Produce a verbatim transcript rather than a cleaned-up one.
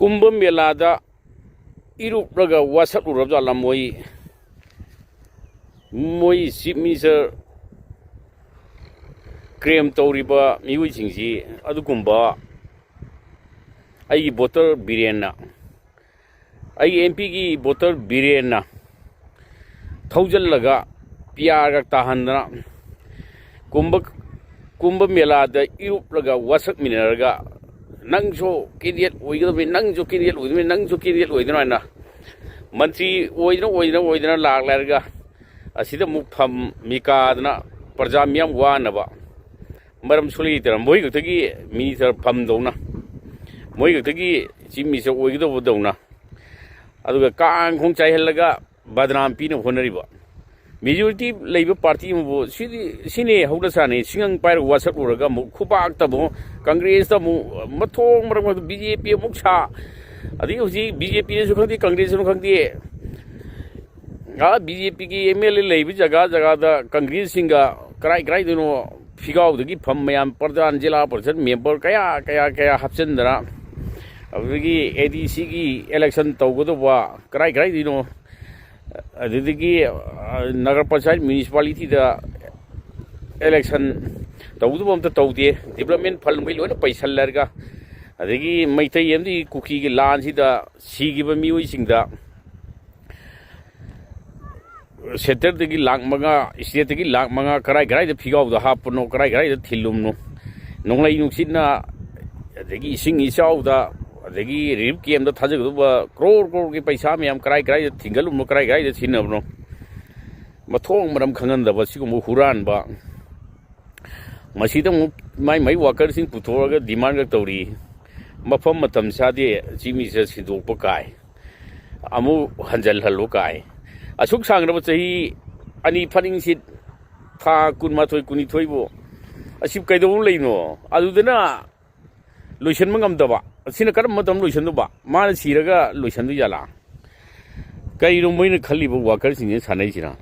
ꯀꯨꯝꯚ ꯃꯦꯂꯥꯗ ꯏꯔꯨꯞꯂꯒ ꯋꯥꯁꯛꯂꯨꯔꯕ ꯖꯥꯠꯂ ꯃꯣꯏ, ꯃꯣꯏ ꯆꯤꯐ ꯃꯤꯅꯤꯁꯇꯔ ꯀ꯭ꯔꯦꯝ ꯇꯧꯔꯤꯕ ꯃꯤꯑꯣꯏꯁꯤꯡꯁꯤ? ꯑꯗꯨꯒꯨꯝꯕ ꯑꯩꯒꯤ ꯚꯣꯇꯔ ꯕꯤꯔꯦꯟꯅ, ꯑꯩꯒꯤ ꯑꯦꯝ ꯄꯤꯒꯤ ꯚꯣꯇꯔ ꯕꯤꯔꯦꯟꯅ ꯊꯧꯖꯤꯜꯂꯒ ꯄꯤ ꯑꯥꯔꯒ ꯇꯥꯍꯟꯗꯅ ꯀꯨꯝꯚ, ꯀꯨꯝꯚ ꯃꯦꯂꯥꯗ ꯏꯔꯨꯞꯂꯒ ꯋꯥꯁꯛꯃꯤꯟꯅꯔꯒ, "ꯅꯪꯁꯨ ꯀꯦꯟꯗꯤꯗꯦꯠ ꯑꯣꯏꯒꯗꯕꯅꯤ, ꯅꯪꯁꯨ ꯀꯦꯟꯗꯤꯗꯦꯠ ꯑꯣꯏꯒꯗꯕꯅꯤ, ꯅꯪꯁꯨ ꯀꯦꯟꯗꯤꯗꯦꯠ ꯑꯣꯏꯒꯗꯕꯅꯤ" ꯍꯥꯏꯅ ꯃꯟꯇ꯭ꯔꯤ ꯑꯣꯏꯗꯅ, ꯑꯣꯏꯗꯅ, ꯑꯣꯏꯗꯅ ꯂꯥꯛ ꯂꯩꯔꯒ ꯑꯁꯤꯗ ꯑꯃꯨꯛ ꯐꯝꯃꯤ ꯀꯥꯗꯅ ꯄ꯭ꯔꯖꯥ ꯃꯤꯌꯥꯝ ꯋꯥꯅꯕ ꯃꯔꯝ ꯁꯨꯛꯂꯩ ꯂꯩꯇꯅ, ꯃꯣꯏ ꯈꯛꯇꯒꯤ ꯃꯤꯅꯤꯁꯇꯔ ꯐꯝꯗꯧꯅ, ꯃꯣꯏ ꯈꯛꯇꯒꯤ ꯆꯤꯐ ꯃꯤꯅꯤꯁꯇꯔ ꯑꯣꯏꯒꯗꯧꯕꯗꯧꯅ, ꯑꯗꯨꯒ ꯀꯥꯡ ꯈꯣꯡ ꯆꯥꯏꯍꯜꯂꯒ ꯕꯗꯅꯥꯝ ꯄꯤꯅꯕ ꯍꯣꯠꯅꯔꯤꯕ ꯃꯦꯖꯣꯔꯤꯇꯤ ꯂꯩꯕ ꯄꯥꯔꯇꯤ ꯑꯃꯕꯨ ꯁꯤꯗꯤ, ꯁꯤꯅꯦ ꯍꯧꯅ ꯁꯥꯅꯤ꯫ ꯁꯤꯉꯪ ꯄꯥꯏꯔꯒ ꯋꯥꯁꯛꯂꯨꯔꯒ ꯑꯃꯨꯛ ꯈꯨꯕꯥꯛꯇ ꯑꯃꯨꯛ ꯀꯪꯒ꯭ꯔꯦꯁꯇ ꯑꯃꯨꯛ, ꯃꯊꯣꯡ ꯃꯔꯝ ꯈꯪꯗ ꯕꯤ ꯖꯦ ꯄꯤ ꯑꯃꯨꯛ ꯁꯥ, ꯑꯗꯒꯤ ꯍꯧꯖꯤꯛ ꯕꯤ ꯖꯦ ꯄꯤꯅꯁꯨ ꯈꯪꯗꯦ, ꯀꯪꯒ꯭ꯔꯦꯁꯅꯁꯨ ꯈꯪꯗꯦ, ꯑꯥ ꯕꯤ ꯖꯦ ꯄꯤꯒꯤ ꯑꯦꯝ ꯑꯦꯜ ꯑꯦ ꯂꯩꯕ ꯖꯒꯥ ꯖꯒꯥꯗ ꯀꯪꯒ꯭ꯔꯦꯁꯁꯤꯡꯒ ꯀꯔꯥꯏ ꯀꯔꯥꯏꯗꯅꯣ ꯐꯤꯒꯥꯎꯗꯒꯤ ꯐꯝ ꯃꯌꯥꯝ, ꯄ꯭ꯔꯙꯥꯟ, ꯖꯤꯂꯥ ꯄꯔꯤꯁꯠ ꯃꯦꯝꯕꯔ ꯀꯌꯥ ꯀꯌꯥ ꯀꯌꯥ ꯍꯥꯞꯆꯤꯟꯗꯅ, ꯑꯗꯨꯗꯒꯤ ꯑꯦ ꯗꯤ ꯁꯤꯒꯤ ꯏꯂꯦꯛꯁꯟ ꯇꯧꯒꯗꯧꯕ ꯀꯔꯥꯏ ꯀꯔꯥꯏꯗꯩꯅꯣ, ꯑꯗꯨꯗꯒꯤ, ꯑ, ꯅꯒꯔ ꯄꯟꯆꯥꯌꯠ ꯃ꯭ꯌꯨꯅꯤꯁꯤꯄꯥꯂꯤꯇꯤꯗ ꯏꯂꯦꯛꯁꯟ ꯇꯧꯗꯕ ꯑꯝꯇ ꯇꯧꯗꯦ꯫ ꯗꯤꯕꯂꯞꯃꯦꯟ ꯐꯟ ꯃꯩ ꯂꯣꯏꯅ ꯄꯩꯁꯜꯂꯔꯒ, ꯑꯗꯒꯤ ꯃꯩꯇꯩ ꯑꯃꯗꯤ ꯀꯨꯀꯤꯒꯤ ꯂꯥꯟꯁꯤꯗ ꯁꯤꯈꯤꯕ ꯃꯤꯑꯣꯏꯁꯤꯡꯗ ꯁꯦꯟꯇꯔꯗꯒꯤ ꯂꯥꯛ ꯃꯉꯥ, ꯁ꯭ꯇꯦꯠꯇꯒꯤ ꯂꯥꯛ ꯃꯉꯥ ꯀꯔꯥꯏ ꯀꯔꯥꯏꯗ ꯐꯤꯒꯥꯎꯗ ꯍꯥꯞꯄꯅꯣ, ꯀꯔꯥꯏ ꯀꯔꯥꯏꯗ ꯊꯤꯜꯂꯨꯝꯅꯣ, ꯅꯣꯡꯂꯩ ꯅꯨꯡꯁꯤꯠꯅ, ꯑꯗꯒꯤ ꯏꯁꯤꯡ ꯏꯆꯥꯎꯗ, ꯑꯗꯒꯤ ꯔꯤꯂꯤꯐ ꯀꯦꯝꯗ ꯊꯥꯖꯒꯗꯧꯕ ꯀ꯭ꯔꯣꯔ ꯀ꯭ꯔꯣꯔꯒꯤ ꯄꯩꯁꯥ ꯃꯌꯥꯝ ꯀꯔꯥꯏ ꯀꯔꯥꯏꯗ ꯊꯤꯡꯒꯠꯂꯨꯝꯅꯣ, ꯀꯔꯥꯏ ꯀꯔꯥꯏꯗ ꯁꯤꯖꯤꯟꯅꯕꯅꯣ, ꯃꯊꯣꯡ ꯃꯔꯝ ꯈꯪꯍꯟꯗꯕ ꯁꯤꯒꯨꯝꯕ ꯍꯨꯔꯥꯟꯕ꯫ ꯃꯁꯤꯗ ꯑꯃꯨꯛ ꯃꯥꯏ ꯃꯥꯏ ꯋꯥꯀꯔꯁꯤꯡ ꯄꯨꯊꯣꯛꯑꯒ ꯗꯤꯃꯥꯟꯒ ꯇꯧꯔꯤ꯫ ꯃꯐꯝ ꯃꯇꯝ ꯆꯥꯗꯦ, ꯆꯤꯐ ꯃꯤꯅꯤꯁꯇꯔ ꯁꯤꯟꯗꯣꯛꯄ ꯀꯥꯏ, ꯑꯃꯨꯛ ꯍꯟꯖꯜꯍꯜꯂꯨ ꯀꯥꯏ꯫ ꯑꯁꯨꯛ ꯁꯥꯡꯂꯕ ꯆꯍꯤ ꯑꯅꯤ ꯐꯥꯅꯤꯡꯁꯤꯠ, ꯊꯥ ꯀꯨꯟꯃꯥꯊꯣꯏ ꯀꯨꯟꯅꯤꯊꯣꯏꯕꯨ ꯑꯁꯤ ꯀꯩꯗꯧꯕ ꯂꯩꯅꯣ? ꯑꯗꯨꯗꯅ ꯂꯣꯏꯁꯤꯟꯕ ꯉꯝꯗꯕ, ꯑꯁꯤꯅ ꯀꯔꯝꯕ ꯃꯇꯝ ꯂꯣꯏꯁꯤꯟꯗꯧꯕ? ꯃꯥꯅ ꯁꯤꯔꯒ ꯂꯣꯏꯁꯤꯟꯗꯣꯏ ꯖꯥꯠꯂꯥ? ꯀꯔꯤꯅꯣ ꯃꯣꯏꯅ ꯈꯜꯂꯤꯕ ꯋꯥꯀꯔꯁꯤꯡꯁꯤꯅ ꯁꯥꯟꯅꯩꯁꯤꯅ?